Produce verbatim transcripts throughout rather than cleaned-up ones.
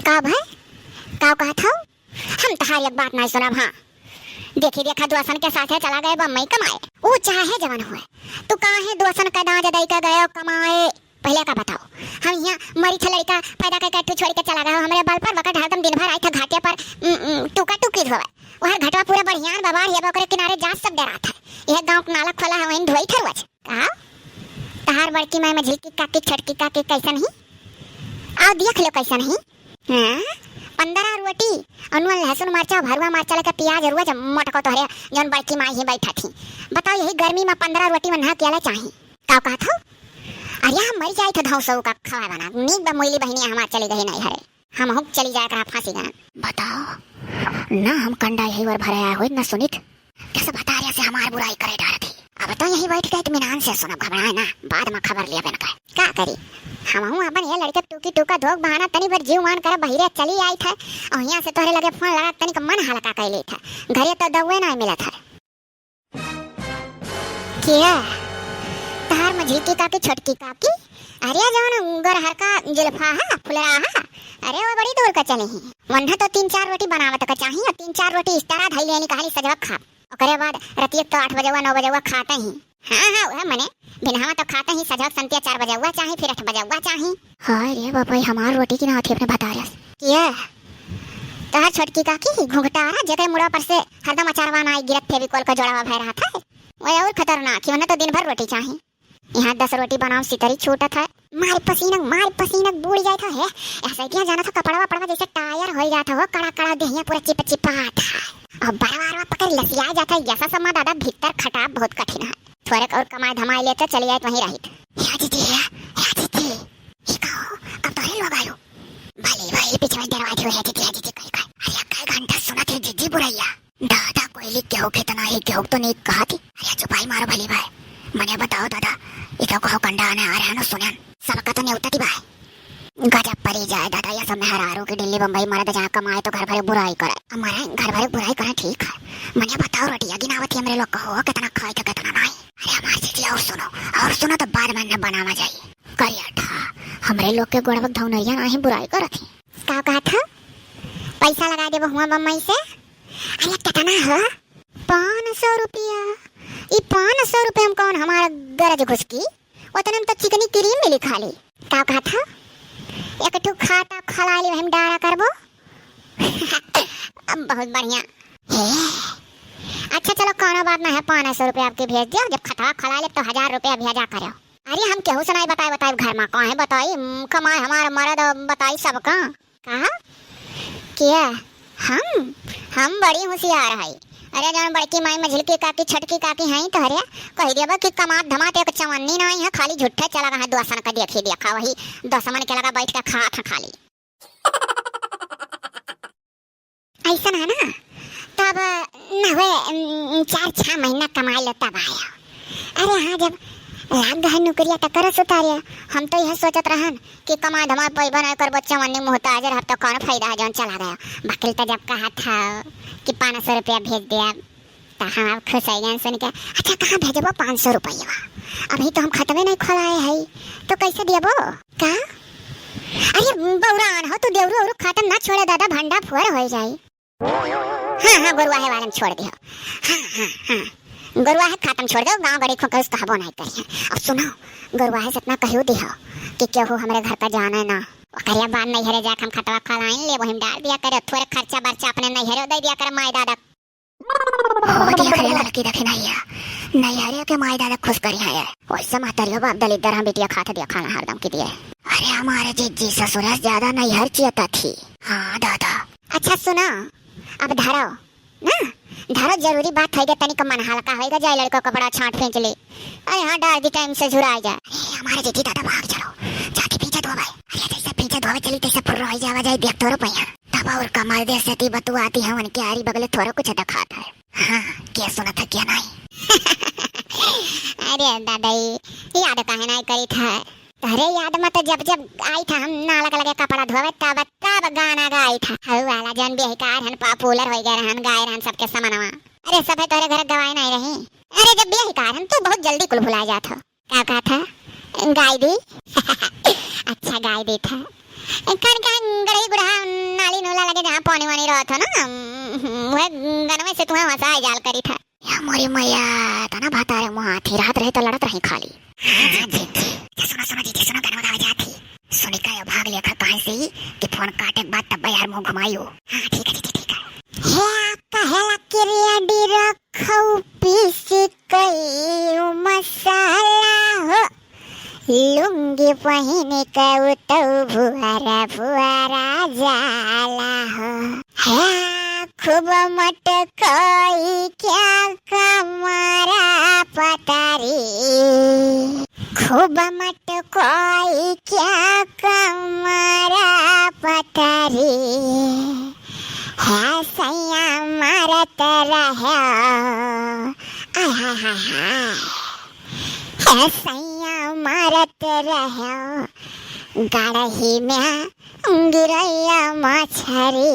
का भाई, का कहत हौ? हम तहार एक बात नाहीं सुनब, हाँ। देखी देखा दोसन के साथे चला गए बम्बई कमाए। ऊ चाहे जवन हुए, तू काहे दोसन का दाँज दई के गए कमाए? पहिले का बताओ, हम हियाँ मरी थे लड़िका पैदा करके तू छोड़ि के चला गए हो हमरे बल पर, वकर हरदम दिन भर आई थे घाटे पर, उम, उम, टूका टूकी धोवे। वहर घटवा पूरा बढ़ियान बा, बाढ़ ये बा, ओकरे किनारे जात सब डेरात है। यह गाँव के नाला खोला है, वहीं धोई थे रोज। का? तहार बड़की माई मझिलकी काकी छोटकी काकी कैसन ही? आओ देख लो कैसन ही। हाँ? पन्द्रह रोटी और नून लहसुन मरचा भरुआ मरचा लेके पियाज रोज मोटको तोहरे जौन बड़की माई ही बैठा थी। बताओ यही गर्मी में पन्द्रह रोटी में ना कियाला चाही? का कहत हो? अरे हम मर जाए थे धौसऊ का खवा बना। नीक बा मोइली बहिनी हमार चली गई नहीं हरे। हमहू चली जाए करा फांसी गान। बताओ, ना हम कंडा यही वर भरे आए होई, ना सुनित। कैसे बता रहे से हमार बुराई करे डार थी। अब तो यही बैठ के इत्मीनान से सुनब, घबराए ना, बाद में खबर लिया बन के। का करी? हमहू अपन ये लड़के टूकी टूका धोक बहाना तनी भर जीव मान कर बहिरे चली आई थे। और यहाँ से तोहरे लगे फोन लगा तनी का मन हल्का कर ली थे। घरे तो दउए ना मिला था। किया? तहार मझिलकी काकी, छोटकी काकी? अरे जौन गोरहरका जुल्फा हा, फुलरा हा, अरे वो बड़ी दूर का चली ही। वन्हा तो तीन चार रोटी बनावत का चाही, और तीन चार रोटी इस तरह धइले यानी कहानी सजवा खाब। ओकरे बाद रतिया तो आठ बजवा, नौ बजवा खाते ही। हाँ, हाँ, वह मने, भिनहवा तो खाते ही सजवा संतिया चार बजवा चाही, फिर आठ बजवा चाही। हाय रे बापा, हमार रोटी की ना आती अपने भतारस। किया? तहार छोटकी काकी घुघटारा, जेकरे मुड़वा पर से हरदम अचारवा ना आई गिरत फेविकोल का जोड़ावा भय रहत है। वो और खतरनाक, कि उन्हें तो दिन भर रोटी चाही। यहाँ दस रोटी बनाओ सितरी छूटत है। मार पसीनक, मार पसीनक बूड़ जात है। ऐसे क्या जाना था कपड़वा, पड़वा जैसे टायर हो जात हो, कड़ा कड़ा देहिया पूरा चिप चिपात है। और बरवारवा पकड़ लसिया जात है, ऐसा समा दादा भीतर खटाब बहुत कठिन है। थोड़क और कमाए धमाए लेते चली जाए वहीं रहित। या दीदी, या, या दीदी, ये का हो? कब तोहरे लोग आयो? भले भाई पीछे में दरवाजे हो, या दीदी, या दीदी, कहीं, कहीं। अरे, कई घंटा सुनत है जीजी बुरैया। दादा, कोई लिख के हो, कितना ही के हो, तो नहीं कहा थी। अरे, चुपाई मारो भली भाई। मने बताओ दादा, ये तो कहो कंडा आने आ रहे हैं ना, सुने। सबका तो न्योता थी भाई। गजब परी जाए दादा, ये सब मेहरारू की दिल्ली बम्बई मरद जहाँ कमाए तो घर भरे बुराई करे। हमारे घर भरे बुराई करे ठीक है। मने बताओ रोटिया गिनावत ही हमरे लोग कहो कितना खाए तो कितना नहीं। अरे हमार जीजी और सुनो, और सुनो तो बाद में न बनावा जाई। करिया ठा, हमरे लोग के गोड़वा धौनैया नाही बुराई करत ही। का कहत ह? पैसा लगा देबो हुआ बम्बई से। अरे कितना हो? पाँच सौ रुपया। ई पाँच सौ रुपया में कौन हमारा गरज घुसकी? उतने में तो चिकनी क्रीम मिली खाली। का कहत ह? एक ठो खाता खला ली, हम डारा करबो। अब बहुत बढ़िया। हे, अच्छा चलो कौनो बात ना है, पाँच सौ रुपया आपके भेज दियो, जब खतवा खला ले तो हजार रुपया भेजा करो। अरे हम केहू से नहीं बताए, बताए घर में कौन है बताई, हम्म, कमाए हमारे मरद बताई सबका। कहा? किया? हम? हम बड़ी होशियार है। अरे जौन बड़की माई मझिलकी काकी छोटकी काकी हैं तो अरे कह देबा कि कमात धमात एक चवन्नी नहीं है, खाली झूठे चला रहा है, दोसन का देखी देखा वही दोसमन के लगा बैठ के खात है खाली। ऐसन है ना, तब न हुए, उम, चार छह महीना कमाई लो तब आया। अरे हाँ, जब लाग गए नौकरिया तो करस उतारे। हम तो यह सोचत रहन कि कमा धमा पैबा नहीं करबो, चवन्नी मोहताज रहब तो कौन फायदा है जौन चला गया। वकील तो जब कहा था कि पाँच सौ रुपया भेज दिया, तो हम अब खुश हो गए सुन के। अच्छा, कहाँ भेजबो पाँच सौ रुपया? अभी तो हम खतवे नहीं खोलाए है, तो कैसे देबो? का? अरे बौरान हो तू, देवरू औरू खातम ना छोड़े दादा, भंडा फुअर हो जाई। हाँ, हाँ, गोरुआ है वाला में छोड़ दियो। हाँ, हाँ, हाँ। गोरुआ है खातम छोड़ दो, गाँव गड़ी खोकर उसका हबो नहीं करिए। अब सुनो, गोरुआ है सतना कहियो दियो कि केहू हमरे घर का जाने ना। ओकरिया बाद नैहरे जाके हम खतवा खलाइन ले, वही में डाल दिया करे, थोड़े खर्चा बर्चा अपने नैहरे दे दिया करे, माई दादा। हो दिया करे लड़की देखी नहीं है, नैहरे के माई दादा खुश करी है। वैसे महतरियो बाप दलिद्दर हम बिटिया खात दिया खाना हरदम की दिए। अरे हमारे जीजी ससुरा से ज्यादा नैहर चियता थी। हाँ दादा। अच्छा सुना, अब धरो ना, धरो जरूरी बात है, तनिक मन हल्का होएगा, जाए लड़को कपड़ा छांट फेंच ले। अरे हाँ, डाल दी टाइम से झुराए जाए। अरे हमारे जीजी दादा भाग चलो, जाके पीछे धोवे। अरे जैसे पीछे धोवे चली तैसे फुर्र हो जावा जाए, देख तो रुपया। तब और कमर दे से ती बतुआती है उनके आरी बगले थोड़ा कुछ दिखाता है। हाँ, क्या सुना था क्या नहीं? अरे दादा, ई याद काहे नहीं करी था? अरे याद में तो जब जब आई था हम नालक लगे कपड़ा धोवे तब तब गाना गाई था। हऊ वाला जन बेहकार हन popular हो गए रहन, गाए रहन सबके समनवा। अरे सब है तोरे घर गवाए नहीं रही। अरे जब बेहकार हन तू बहुत जल्दी कुल भुला जात हो। का कहा था? गाय दी? अच्छा गाय दी था। कन का गड़ही गुड़हा जहाँ पानी वानी रहत हो ना, हम्म, वह गनवे से तुम्हें हंसा जाल करी था। या मोरी मैया, तना भाता रे मुहा थी, रात रहे तो लड़त रही खाली। हाँ, जीजी। सुनो, सुनो जीजी, सुनो, गनवा गावे जात ही। सुनिका यो भाग लेखा कहे से ही कि फोन काटे के बाद तब यार मुंह घुमाइयो। हाँ, ठीक है जीजी, ठीक है। हे कहेला कि रेडी रखऊ पीस कई मसाला हो, लुंगी पहिन के उतऊ भुआरा भुआरा जाला हो। हे खूब मटकई क्या कमरा पतारी, खूब मटकई क्या कमरा पतारी, हे सैया मारत रहो, आय हाय हाय हाय, हे सैया मारत रहो, गड़ही में गिरैया मछरी।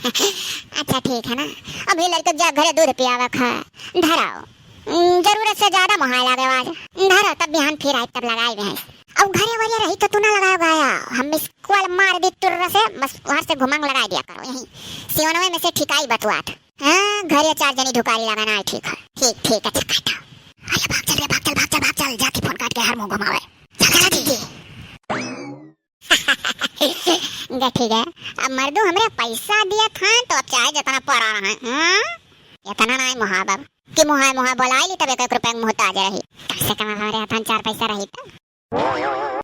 अच्छा ठीक है ना, अभी लड़के जा घरे दूध पियावे खा, धराओ। उम, जरूरत से ज्यादा मोहाए लागे आज। धरो, तब बिहान फिर आए, तब लगाई भैंस। अब घरे वरे रही तो तू ना लगाओ गाया, हम मिस कॉल मार दी तुर्र से, बस वहां से घुमांग लगाई दिया करो यहीं। सिवनवे में से ठिकाई बतुआत। हाँ, घरे चार जनी ढुकारी लगाना है, ठीक है। ठीक, ठीक, अच्छा काटो। अरे भाग चल रे, भाग चल, भाग चल, भाग चल, जाके फोन काट के हर मुंह घुमावे। चल, चल, चल, चल। गठी गया। अब मर्दू हमरे पैसा दिया था तो अब चाहे जितना पड़ा रहा, हाँ? इतना नाहीं मुहाब अब कि मुहाय मुहाय बोलाई ली तब एक एक रुपया के मोहताज रही। कम से कम हमरे हाथन चार पैसा रही तब।